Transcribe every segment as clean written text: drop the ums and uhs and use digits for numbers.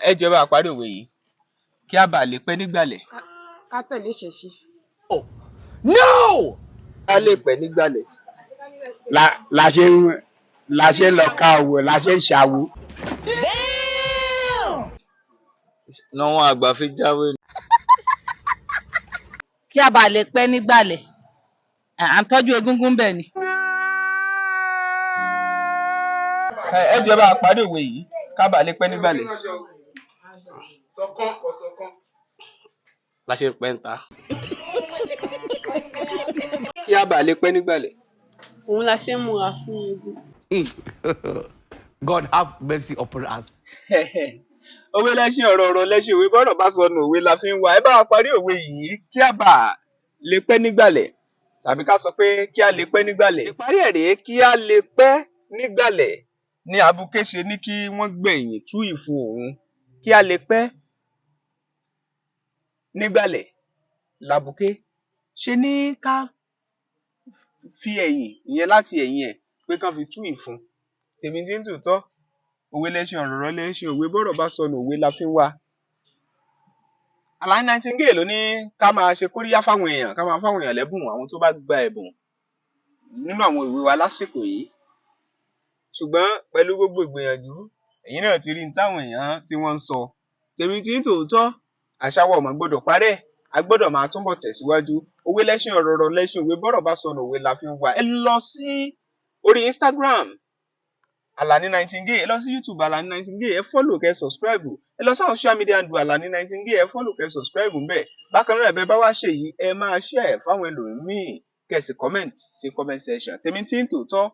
Ẹ jọ̀ọ́, ẹ bá wa parí òwe yìí: kí a bàa lè pẹ́ nígbàlẹ̀. Ká tẹ̀lé ìṣẹ̀ṣe. No! Ká lè pẹ́ nígbàlẹ̀. La ṣe ń lọ ká owó, la ṣe ń ṣàwo. Làwọn àgbà fi jáwé. Kí a bàa lè pẹ́ nígbàlẹ̀, à ń tọ́jú egúngún bẹ̀ ni. Ẹ jọ̀ọ́, ẹ bá wa parí òwe yìí: ká bàa lè pẹ́ nígbàlẹ̀. La ṣe ń pẹ́ ń ta. Kí a bàa lè pẹ́ nígbàlẹ̀. Òun la ṣe ń múra fún eégún. God have mercy upon us. Òwe lẹṣin ọ̀rọ̀, ọ̀rọ̀ lẹṣin òwe, bọ́rọ̀ bá sọnù, òwe la fi ń wá. Ẹ bá wa parí òwe yìí: kí a bàa lè pẹ́ nígbàlẹ̀, tàbí ká sọ pé kí a lè pẹ́ nígbàlẹ̀. Ìparí ẹ̀ rèé: kí a lè pẹ́ nígbàlẹ̀ ní abuké ṣe ní kí wọ́n gbẹ̀yìn tú ìfun òun. Kí a lè pẹ́ nígbàlẹ̀ làbùké ṣe ní ká fi ẹ̀yìn, ìyẹn láti ẹ̀yìn ẹ̀, pé kán fi tú ìfun. Tèmi tí ń tòótọ́, òwe lẹṣin ọ̀rọ̀, ọ̀rọ̀ lẹṣin òwe, bọ́rọ̀ bá sọnù, òwe la fi ń wá. Àlàní Nightingale ló ní ká máa ṣe kóríyá fáwọn èèyàn, ká máa fáwọn èèyàn lẹ́bùn, àwọn tó bá gba ẹ̀bùn nínú àwọn ìwé wa lásìkò yìí. Ṣùgbọ́n pẹ̀lú gbogbo ìgbìyànjú, ẹ̀yin náà ti rí ní táwọn èèyàn tí wọ́n ń sọ. Tèmi tí ń tòótọ́, àṣà wa ò mà gbọ́dọ̀ parẹ́, a gbọ́dọ̀ máa túbọ̀ tẹ̀síwájú. Òwe lẹṣin ọ̀rọ̀, ọ̀rọ̀ lẹṣin òwe, bọ́rọ̀ bá sọnù, òwe la fi ń wá. Ẹ lọ sí orí Instagram Alani Nightingale, ẹ lọ sí YouTube Alani Nightingale, ẹ follow kẹ́ subscribe. Ẹ lọ sáwọn social media handle Alani Nightingale, ẹ follow kẹ́ subscribe ńbẹ̀. Bákan náà, bẹ́ẹ̀ bá wá ṣe yìí, ẹ máa share ẹ̀ fáwọn ẹlòmíì, kẹ́ sì comment sí comment section. Tèmi tí ń tòótọ́,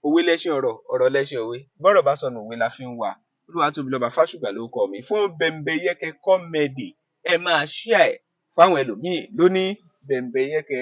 òwe lẹṣin ọ̀rọ̀, ọ̀rọ̀ lẹṣin òwe, bọ́rọ̀ bá sọnù, òwe la fi ń wá. Olúwatóbilọ́ba Fásùgbà lórúkọ mi fún Bẹ̀m̀bẹ̀yẹkẹ Comedy. Ẹ máa share ẹ̀ fáwọn ẹlòmíì lóní Bẹ̀m̀bẹ̀yẹkẹ.